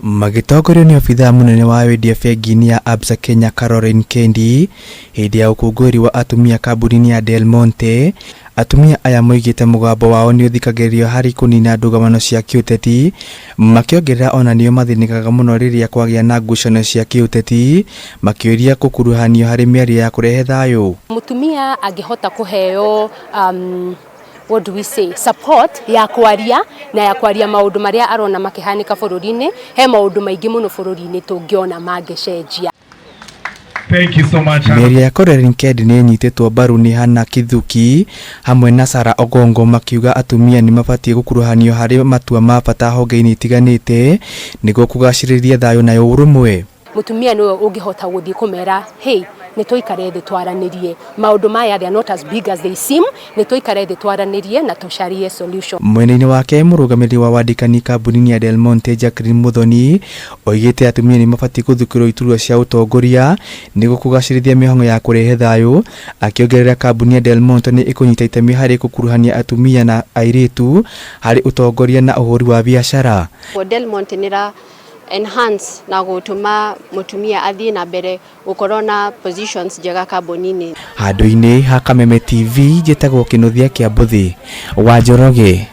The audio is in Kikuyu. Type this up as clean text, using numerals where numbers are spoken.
Magĩtongorio nĩ obithaa mũnene wa wendia bengi-inĩ ya Absa Kenya Caroline Kendi hĩndĩ ya ũkũngũĩri wa atumia kambuni-inĩ ya Del Monte, atumia aya moigĩte mũgambo wao nĩ ũthikagĩrĩrio harĩ kũnina ndũgamano cia kĩũteti, makĩongerera ona nĩo mathĩnĩkaga mũno rĩrĩa kwagĩa na ngucanio cia kĩũteti, makĩũria gũkuruhanio harĩ mĩario ya kũrehe thayũ. Mũtumia angĩhota kũheo what do we say, support ya kwaria na ya kwaria maũndũ marĩa arona makĩhanĩka bũrũri-inĩ, he maũndũ maingĩ mũno bũrũri-inĩ tũngĩona mangĩcenjia. Thank you so much. Mĩario ya Caroline Kendi nĩ ĩnyitĩtwo mbaru nĩ Hannah Kithuki hamwe na Sarah Ogongo makiuga atumia nĩ mabatiĩ gũkuruhanio harĩ matua ma bata honge-inĩ itiganĩte nĩguo kũgacĩrithia thayũ na ũrũmwe. Mũtumia nĩwe ũngĩhota gũthiĩ kũmera, "Hey, nĩ tũikare thĩ twaranĩrie maũndũ maya. They are not as big as they seem. Nĩ tũikare thĩ twaranĩrie na tũcarie solution." Mwena-inĩ wake, mũrũgamĩrĩri wa wandĩkani kambuni-inĩ ya Del Monte Jacqueline Muthoni oigĩte atumia nĩ mabatiĩ gũthukĩrwo iturwa cia ũtongoria nĩguo kũgacĩrithia mĩhang'o ya kũrehe thayũ, akĩongerera kambuni ya Del Monte nĩ ĩkũnyita itemi harĩ gũkuruhania atumia na airĩtu harĩ ũtongoria na ũhũri wa biacara. Del Monte nĩra enhance na gũtũma mũtumia athiĩ na mbere gũkorwo na positions njega kambuni-inĩ. Handũ-inĩ ha Kameme TV, njĩtagwo Kĩnũthia kĩa Mbũthĩ wa Njoroge.